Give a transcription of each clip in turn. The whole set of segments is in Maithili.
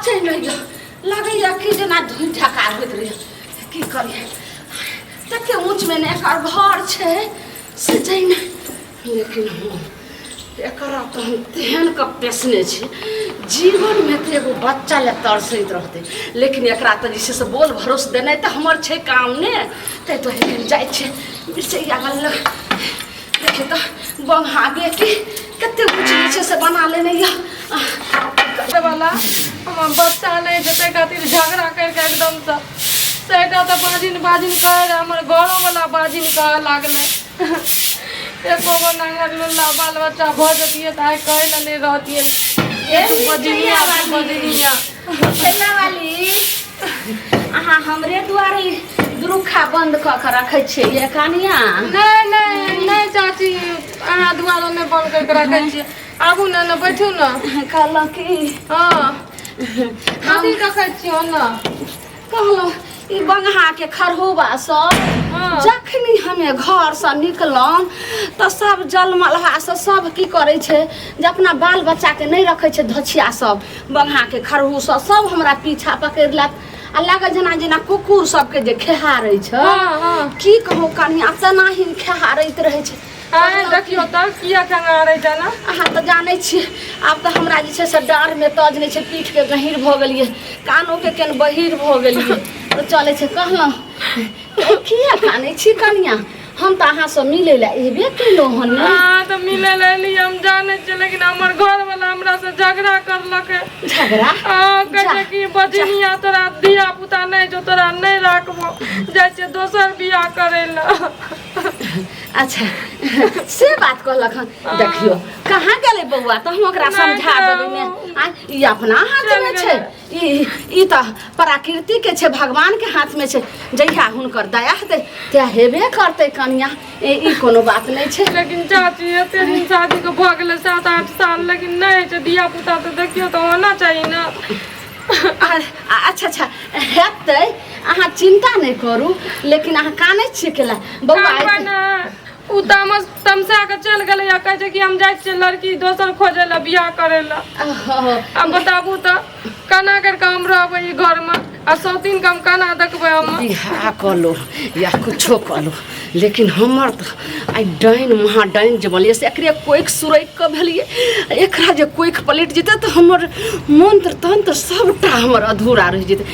पचै नहि यऽ, लगैया कि जेना धुइ ढकार होइत रहैया। की करियै, तते ऊँचमे ने एकर घर छै से जैने, लेकिन हम एकरा तऽ हम तेहन कऽ पेसने छी, जीवनमे तऽ एगो बच्चा लए तरसैत रहतै, लेकिन एकरा तऽ जे छै से बोल भरोस देनाइ तऽ हमर छै काम ने। ताहि दुआरे कनि जाइ छियै मिरचैया वाली लग। देखियौ तऽ बंगहा बेटी कते ऊँच जे छै से बना लेने यऽ वाला हमर बच्चा नहि छै, ताहि खातिर झगड़ा करिके एकदमसँ सैटा तऽ बाजिन बाजिन कहै रहै, हमर घरोवला बाजिन कहऽ लागलै। एको गो नांगर लुल्ला बाल बच्चा भऽ जतियै तऽ आइ कहै लए नहि रहतियै तू बजनिया तू बजनिया। वाली, अहाँ हमरे दुआरे दुरुखा बंद कऽ के रखै छियै ये कनिया? नहि नहि नहि चाची, अहाँ दुआरे नहि बंद करि कऽ रखै छियै। आबू ने, ने बैठू ने। कहलहुँ कि हँ, कथी रखै छियै ने? कहलहुँ ई बंगहा के खरहुबा सब जखनी हमे घरसँ निकलहुँ तऽ सब जलमलहा से सब की करै छै जे अपना बाल बच्चाके नहि रखै छै धोछिया सब, बंगहाके खरहु सब सब हमरा पीछा पकड़ि लेत आ लागल जेना जेना कुकुर सबके जे खेहारै छै। हँ हँ की कहू कनिया, तेनाही खेहारैत रहै छै। आँय, देखियौ तऽ किया खंगारै छै ने? अहाँ तऽ जानै छियै, आब तऽ हमरा जे छै से डाँढ़मे तज नहि छै, पीठके गहीँर भऽ गेलियै, कानोके केन बहीर भऽ गेलियै, तऽ चलै छै। कहलहुँ किया कानै छी कनिया? हम तऽ अहाँसँ मिलै लए एबे केलहुँ हन ने। अहाँ तऽ मिलै लए एलियै, हम जानै छियै, लेकिन हमर घरवला हमरा से झगड़ा करलकै। झगड़ा? हँ, कहै छै कि बजनिया तोरा धिया पुता नहि छौ, तोरा नहि राखबो, जाइ छियै दोसर बियाह करै लए। अच्छा, से बात कहलक हन? देखियौ कहाँ गेलै बौआ, तऽ हम ओकरा समझा देबै ने। आँय, ई अपना हाथमे छै, ई ई तऽ प्रकृति के छै, भगवान के हाथ में छै, जहिया हुनकर दया हेतै तहिया हेबे करतै कनिया, ई कोनो बात नहि छै। लेकिन चाची, एते दिन शादी के भऽ गेलै 7-8 साल, लेकिन नहि होइ छै धिया पुता, तऽ देखियौ तऽ होना चाही ने। अच्छा अच्छा, हेतै, अहाँ चिन्ता नहि करू, लेकिन अहाँ कानै छियै केला बौआ? कानबै ने, ओ तामस तमसा के चलि गेलै आ कहै छै कि हम जाइ छियै लड़की दोसर खोजै लए, बियाह करै लए। आब बताबू तऽ केना करि कऽ हम रहबै ई घरमे आ सौतीन के हम केना देखबै हम? बियाह कऽ लो या कुछो कऽ लो, लेकिन हमर तऽ आइ डाइन महा डाइन जे बनलियै से एकरे कोखि सुरकि कऽ भेलियै। एकरा जे कोखि पलटि जेतै तऽ हमर मंत्र तंत्र सबटा हमर अधूरा रहि जेतै।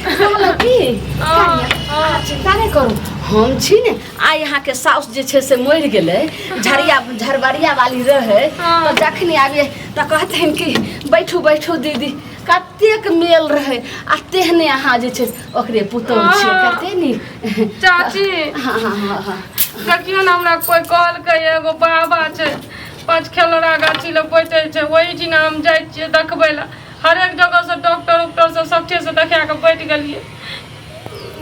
कहलहुँ की अहाँ चिन्ता नहि करू, हम छी ने। आइ अहाँके साउस जे छै से मरि गेलै, झरिया झरबरिया वाली रहै, तऽ जखनी आबियै तऽ कहथिन कि बैठू बैठू दीदी, कतेक मेल रहै आ तेहने अहाँ जे छै ओकरे पुतोहु छियै, कते नीक। चाची। हँ हँ हँ हँ देखियौ ने, हमरा कोइ कहलकै एगो बाबा छै पाँच खेलौड़ा गाछी लग बैठै छै, ओहिठिना हम जाइ छियै देखबै लए। हरेक जगहसँ डॉक्टर उक्टर सबठेसँ देखा कऽ बैठ गेलियै,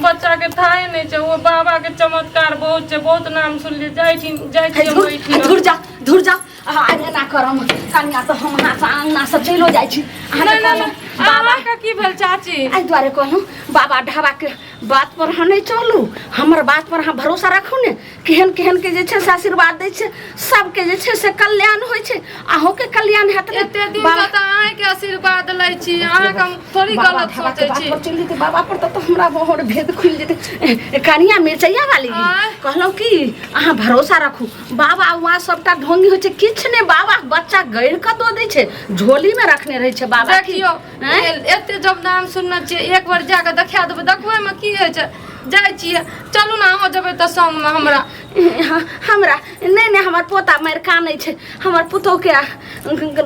बच्चाके थाहे नहि छै। ओ बाबाके चमत्कार बहुत छै, बहुत नाम सुनलियै, जाइ छी, जाइ छियै हम ओहिठिना। धुर जा, धुर जा, अहाँ आइ एना करम कनिया तऽ हम अहाँसँ अङ्गनासँ चलिओ जाइ छी। अहाँके नहि नहि कहलहुँ नहि, बाबा अहाँके की भेल चाची? एहि दुआरे कहलहुँ, बाबा ढाबाके बात पर अहाँ नहि चलू, हमर बात पर अहाँ भरोसा राखू ने। केहन केहन के जे छै से आशीर्वाद दै छै, सबके जे छै से कल्याण होइ छै, अहूँके कल्याण हैत ने। एते दिन बाबा से तऽ अहाँके आशीर्वाद लै छी, अहाँके हम थोड़ी बाबा गलत ढाबा के सोचै बात छी। पर चलि जेतै बाबा पर तऽ हमरा बहुत भेद खुलि जेतै। कनिया मिरचैया वाली, आँय? कहलहुँ कि अहाँ भरोसा राखू, बाबा वहाँ सबटा ढोंगी होइ छै, किछु नहि, बाबा बच्चा गड़ि कऽ दऽ दै छै, झोलीमे रखने रहै छै बाबा की। देखियौ आँय? एते जब नाम सुनने छियै, एक बार जाकऽ देखा देबै, देखबै की होइ छै। जाइ छियै, चलू ने, अहाँ जेबै तऽ संगमे हमरा। हमरा नहि नहि, हमर पोता मारि कानै छै, हमर पुतोहके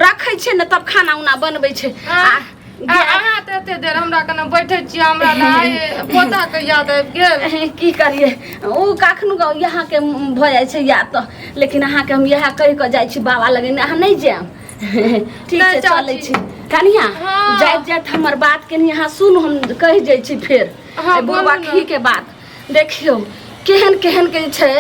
रखै छै ने तब खाना उना बनबै छै। आ अहाँ तऽ एते देर हमरा कने बैठे छियै, हमरा लए आइ पोताके याद आबि गेल। की करियै, ओ कखनो यहाँके भऽ जाइ छै याद तऽ, लेकिन अहाँके हम इएह कहि कऽ जाइ छी बाबा लग, अहाँ नहि जायब। ठीक नहि छै, चलै चाची। छी कनिया। हँ। जाइत जाइत हमर बात कनि अहाँ सुनू, हम कहि जाइ छी फेर। हँ, एहि बुढ़बा बोलू ने। घी के बात देखियौ, केहन केहन के छै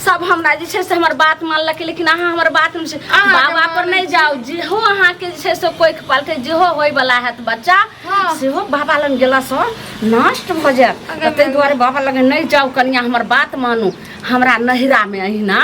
सब हमरा जे छै से हमर बात मानलकै, लेकिन अहाँ हमर बात नहि छै। अहाँके बाबा पर मानै नहि जाउ, जेहो अहाँके जे छै से कोखि पलकै, जेहो होइवला हैत बच्चा, हँ। सेहो बाबा लग गेलासँ नष्ट भऽ जायत। अगर तऽ ताहि दुआरे बाबा लग नहि जाउ कनिया, हमर बात मानू। हमरा नैहरामे अहिना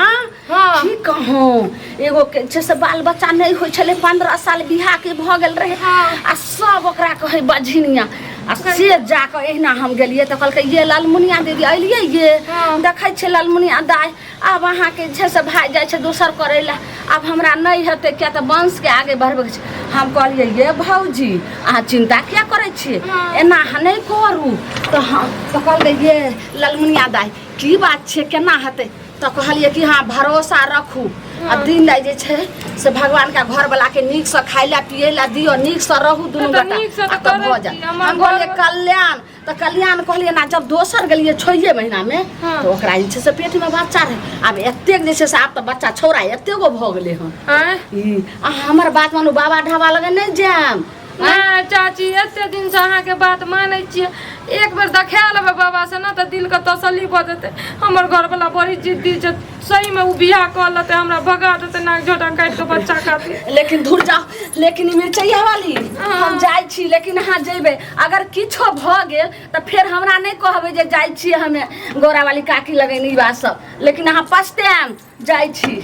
हँ। की कहूँ, एगो के छै से बाल बच्चा नहि होइ छलै, 15 साल बियाहके भऽ गेल रहै। हँ। आ सब ओकरा कहै बझिनिया। आ से जाकऽ एहिना हम गेलियै तऽ कहलकै, ये लालमुनिया दीदी अयलियै ये? हँ। देखै छियै लालमुनिया दाइ, आब अहाँके जे छै से भाइ जाइ छै दोसर करै लए, आब हमरा नहि हेतै, किया तऽ वंशके आगे बढ़बैके छै। हम कहलियै, ये भौजी, अहाँ चिन्ता किया करै छियै? हँ। एना अहाँ नहि करू। तऽ हम तऽ कहलकै, ये लालमुनिया दाइ, की बात छै, केना हेतै? तऽ कहलियै कि हँ, भरोसा रखू आ दिन राति जे छै से भगवानके घरवलाके नीकसँ खाय लए पियै लए दियौ, नीकसँ रहू दुनू तऽ गोटा नीकसँ आ तऽ तब करै भऽ छी, जायत। हमर हम कहलियै घर- कल्याण, तऽ कल्याण कहलियै ना, जब दोसर गेलियै 6 महीनामे हँ। तऽ ओकरा जे छै से पेटमे बच्चा रहै। आब एतेक जे छै से आब तऽ बच्चा छौड़ा एतेक गो भऽ गेलै हन। आँय? ई अहाँ हमर बात मानू, बाबा ढाबा लगे नहि जायब। नहि चाची, एते दिनसँ अहाँके बात मानै छियै, एक बेर देखा लेबै बाबासँ ने तऽ दिलके तसल्ली भऽ जेतै। हमर घरवला बड़ी जिद्दी छै, सहीमे ओ बियाह कऽ लेतै, हमरा भगा देतै नाक झोटा काटि कऽ बच्चा खातिर। लेकिन धुर जाओ, लेकिन ई मिरचैया वाली, हम जाइ छी, लेकिन अहाँ जेबै, अगर किछो भऽ गेल तऽ फेर हमरा नहि कहबै जे जाइ छी हमे गौरा वाली काकी लगैन ई बात सब, लेकिन अहाँ पछतायब। जाइ छी।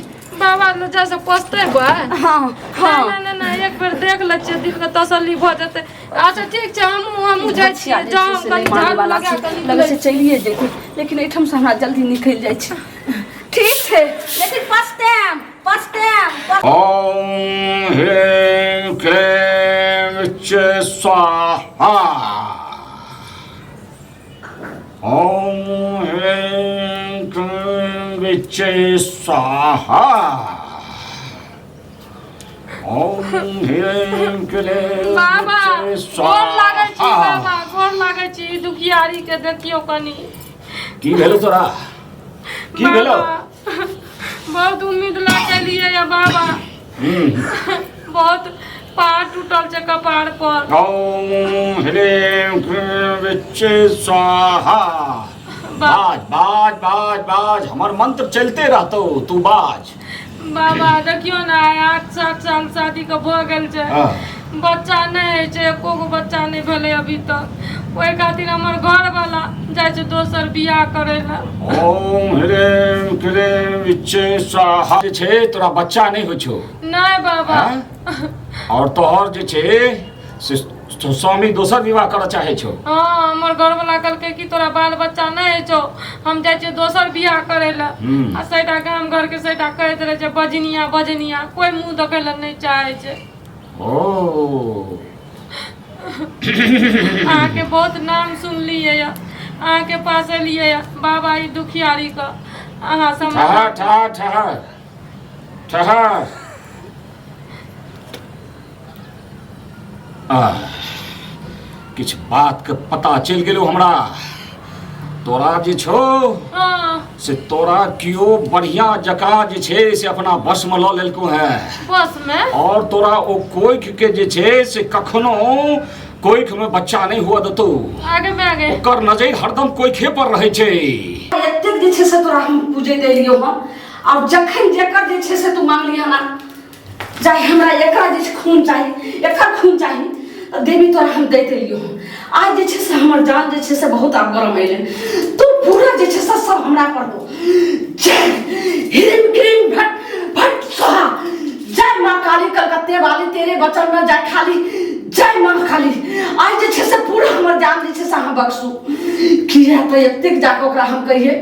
बाबा लग जा से पछतेबै? हँ हँ। नहि नहि नहि, एक बेर देख लै छियै, दिलके तसल्ली भऽ जेतै। अच्छा ठीक छै, हमहूँ हमहूँ जाइ छियै। जाउ, हम कनि झाड़ू लगा कऽ लगै निकलै छै चलिए जेतै, लेकिन एहिठामसँ हमरा जल्दी निकलि जाइ छै। ठीक छै, लेकिन पछतायब, पछतायब। ॐ ह्रीं क्लीं च स्वाहा। ॐ ह्रीं क्लीं विच्चे स्वाहा। ॐ ह्रीं क्लीं बाबा, विच्चे गोर लागै छी। स्वाहा। बाबा, गोर लागै छी। ई दुखियारी के देखियौ कनि। की भेलो तोरा? की भेलो? बाबा, बहुत उम्मीद लऽ के एलियै या बाबा। बहुत पहाड़ टूटल छै कपार पर। ॐ ह्रीं क्लीं विच्चे स्वाहा। बाज बाज बाज बाज, हमर मंत्र चलते रहतो, तू बाज। बाबा, देखियौ ने, आइ 8-7 साल शादी के भऽ गेल छै। हाँ। बच्चा नहि होइ छै, एको गो बच्चा नहि भेलै अभी तक। ओहि खातिर हमर घरवाला जाइ छै दोसर बियाह करै लए। ॐ ह्रीं क्लीं विच्चे स्वाहा। जे छै तोरा बच्चा नहि होइ छौ? नहि बाबा। हाँ? और तोहर जे छै से स्वामी दोसर विवाह करऽ चाहै छौ? हँ, हमर घरवला कहलकै कि तोरा बाल बच्चा नहि होइ छौ, हम जाइ छियै दोसर बियाह करै लए। आ सैटा गाम घरके सैटा कहैत रहै छै बजनिया बजनिया, कोइ मुँह देखै लए नहि चाहै छै। ओ अहाँके बहुत नाम सुनलियै यऽ, अहाँके पास एलियै यऽ बाबा, ई दुखियारी के अहाँ ठहर समाधान। ठहर ठहर ठहर। आह, किछु बात के पता चलि गेलो हमरा। तोरा जे छौ हँ। से तोरा केओ बढ़िया जकाँ जे छै से अपना बस में लऽ लेलको है। बस में? और तोरा ओ कोइख के जे छै से कखनो कोइख में बच्चा नहीं हुआ देतौ। आगे में आगे। ओकर नजर हरदम कोइखे पर रहै छै। एतेक जे छै से तोरा हम पूजैत एलियौ हन, आब जखन जेकर जे छै से तू मांगली हन, चाहे हमरा एकरा जे छै खून चाही, एकर खून चाही, तऽ देवी तोरा हम दैत एलियौ हन। आइ जे छै से हमर जान जे छै से बहुत आब गरम अयलै। तू पूरा जे छै से सब हमरा पर हो। जय ह्रीम क्रीम भट भट स्वाहा। जय माँ काली कलकत्ते वाली, तेरे बचन न जाय खाली। जय माँ काली। आइ जे छै से पूरा हमर जान जे छै से अहाँ बख्शू। किया तऽ एतेक जाकऽ ओकरा हम कहियै,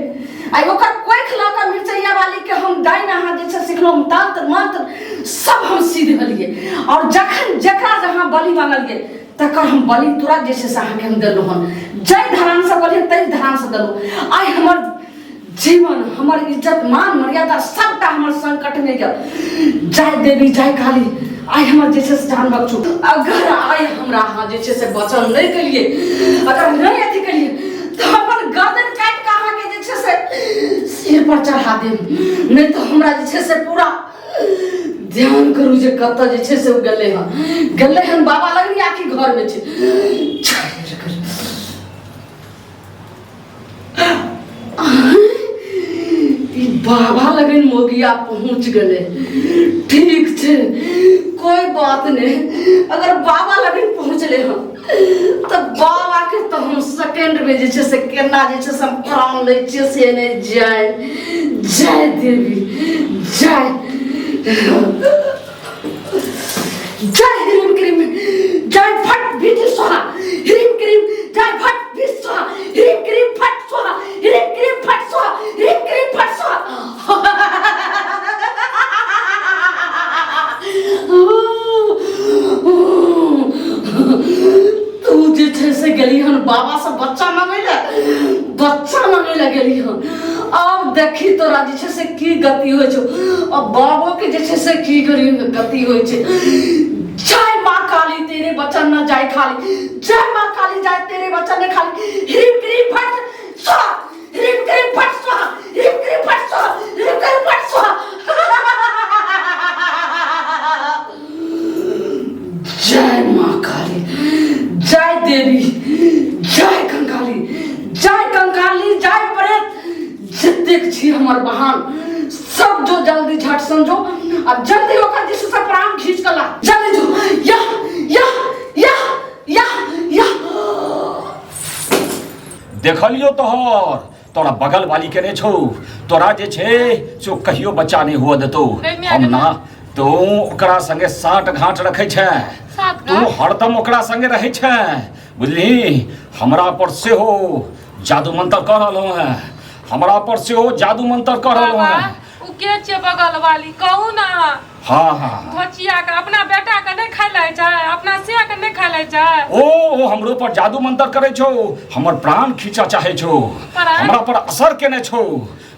आइ ओकर कोखि लऽ कऽ मिरचैया वाली के हम डाइन अहाँ जे छै सिखलहुँ, तंत्र मंत्र सब हम सीख गेलियै, और जखन जकरा जहाँ बलि मांगलियै तकर हम बलि तुरंत जे छै से अहाँके हम देलहुँ हन। जाहि धरानसँ कहलियै ताहि धरानसँ देलहुँ। आइ हमर जीवन, हमर इज्जत मान मर्यादा सबटा हमर संकटमे यऽ। जय देवी जय काली। आइ हमर जे छै से जान बख्शू। अगर आइ हमरा अहाँ जे छै से वचन नहि केलियै, अगर नहि अथी केलियै, तऽ अपन गर्दन काटि कऽ अहाँके जे छै से सिर पर चढ़ा देब। नहि तऽ हमरा जे छै से पूरा ध्यान करू जे कतऽ जे छै से ओ गेलै हन, गेलै हन बाबा लग या कि घरमे छै। ई बाबा लगन मोगिया पहुंच गए। ठीक छे, कोई बात नहीं। अगर बाबा लगन पहुंचले हम तो बाबा के तो हम सेकेंड में जे छे से केना जे छे से हम प्राण लै छियै से नहि जाय। जय देवी जय, जय ह्रीम क्रीम जय फट बीज स्वाहा, ह्रीम क्रीम जय फट बीज स्वाहा, ह्रीम क्रीम फट स्वाहा, ह्रीम क्रीम फट स्वाहा, ह्रीम क्रीम फट स्वाहा। तू जे छै से गेली हन बाबा से बच्चा मांगै ले, बच्चा मांगै ले गेली हन। आब देखी तोरा जे छै से की गति होइ छौ, आ बाबो के जे छै से की गति होइ छै। जय माँ काली तेरे बचन न जाय खाली, जय माँ काली जाय तेरे बचन न खाली। ह्रीम क्रीम फट स्वाहा, ह्रीम क्रीम फट स्वाहा, ह्रीम क्रीम फट स्वाहा, ह्रीम क्रीम फट स्वाहा। जय माँ काली, जय देवी, जय कंकाली, जय कंकाली, जय प्रेत। जतेक छी हमर बहान सब जो जल्दी झट समझो आ जल्दी ओकर जे छै से प्राण खींच के ला, जल्दी जो। या या या या या देखलियो तोहर, तोरा बगल वाली केने छौ, तोरा जे छै से ओ कहियो बच्चा नहीं हुआ देतौ। हम ना तू ओकरा संगे साठ घाट रखै छै, तू हरदम ओकरा संगे रहै छै, बुझली? हमरा पर सेहो जादू मंत्र कह रहलहुँ हेँ, हमरा पर सेहो जादू मंत्र कह रहलहुँ हेँ। ओ के छै बगल वाली कहू ना? हाँ हाँ, घोचिया के अपना बेटा के नहीं खाइ लै छै, अपना सिया के नहीं खाइ लै छै। ओ हमरो पर जादू मंत्र करै छौ, हमर प्राण खींचा चाहे छौ, हमरा पर असर केने छौ,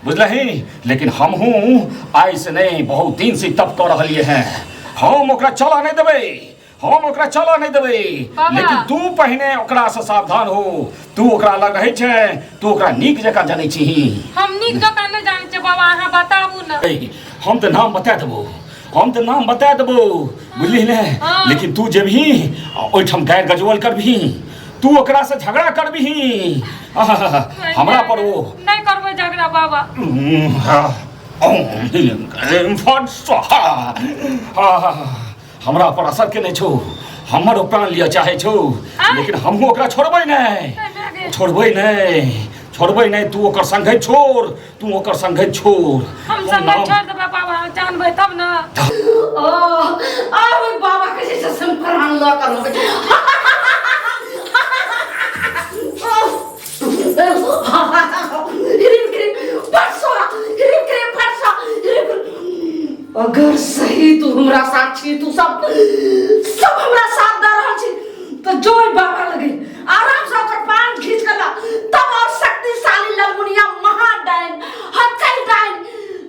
बुझलही? लेकिन हमहूँ आइ से नहीं बहुत दिन से तप कऽ रहलियै हैं। हम ओकरा चलऽ नहि देबै, हम ओकरा चलऽ नहि देबै। लेकिन तू पहिने ओकरा से सावधान हो। तू ओकरा लग रहै छै, तू ओकरा नीक जकाँ जनै छीही। हम नीक जकाँ नहि जानै छियै बाबा, अहाँ बताबू ने। हम तऽ नाम बता देबो, हम तऽ नाम बता देबो, बुझलिही ने? लेकिन तू जेबही आ ओहिठाम गारि गजबल करबही, तू ओकरा से झगड़ा करबही हमरा पर ओ नहि करबै झगड़ा बाबा। हमरा पर असर केने छौ, हमर ओ प्राण लिअ चाहै छौ, लेकिन हमहूँ ओकरा छोड़बै नहि, छोड़बै नहि, छोड़बै नहि। तू ओकर संगे छोड़, तू ओकर संगे छोड़। हम संगे छोड़ देबै बाबा, जानबै तब ने। ओ आब बाबा के जे छै से हम प्राण लऽ कऽ रहबै। अगर सही तू हमरा साथ छी, तू सब सब हमरा साथ दऽ रहल छी, तऽ जो बाबा लगे आराम से ओकर पान खींच के ला, तब और शक्तिशाली ललमुनिया महाडाइन हक्कल डाइन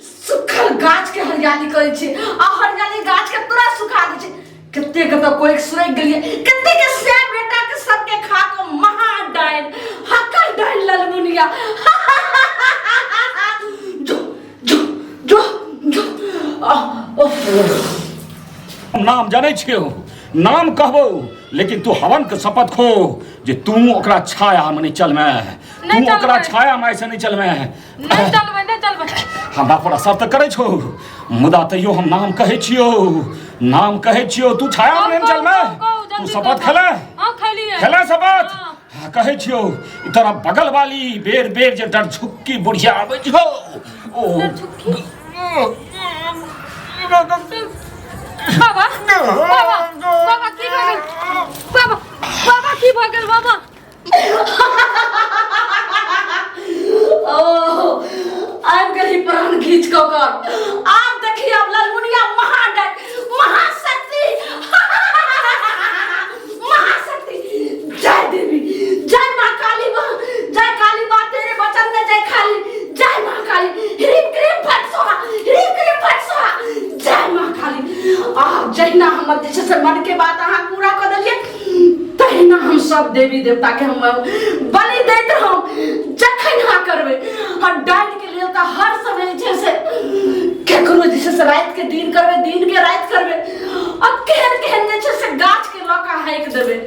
सुखल गाछ के हरियाली करै छै आ हरियाली गाछ के तुरंत सुखा दै छै। कते के तऽ कोई सुरक गेलिए, कते के से बेटा के सबके खा के महाडाइन हक्कल डाइन ललमुनिया। जो जो जो जो नाम जानै छियौ, नाम कहबौ, लेकिन तू हवन के शपथ खो जे तू ओकरा छाया में नहीं चलमे, तू ओकरा छाया में ऐसे नहीं चलमे। नहीं चलबै, नहीं चलबै। हमरा पर असर तऽ करै छौ, मुदा तैयो हम नाम कहै छियौ, नाम कहै छियौ, तू छाया में नहीं चलमे। तू शपथ खेले? हां खेलिए। खेले शपथ? हाँ, कहै छियौ, ई तोरा बगल वाली बेर बेर जे डरझुक्की बुढ़िया आबै छौ, ओ डरझुक्की? बाबा बाबा बाबा की भऽ गेल बाबा? बाबा की भऽ गेल बाबा? ओ आबि गेली प्राण खींच कऽ ओकर। आब देखी आब ललमुनिया महाडर महाशक्ति महाशक्ति। जय देवी, जय माँ काली माँ, जय काली माँ तेरे बचन में जय खाली, जय माँ काली। ह्रीम क्रीम फट सोहा, ह्रीम क्रीम फट सोहा, जय माँ काली। आब जहिना हमर जे छै से मन के बात अहाँ पूरा कऽ देलियै, तहिना हम सब देवी देवता के हम बलि दैत रहब जखन अहाँ करबै। हम डाइन के लेल तऽ हर समय जे छै से केकरो जे छै से राति के दिन करबै, दिन के राति करबै, आ केहन केहन जे छै से गाछ के लऽ कऽ हाँकि देबै।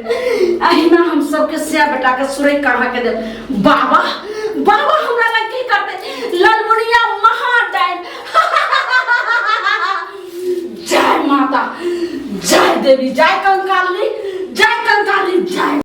अहिना हम सबके सिया बेटा के सुरैक कऽ अहाँके देब। बाबा बाबा हमरा लग की करतै? ललमुनिया महाडाइन। माता, जय देवी, जय कंकाली, जय कंकाली, जय।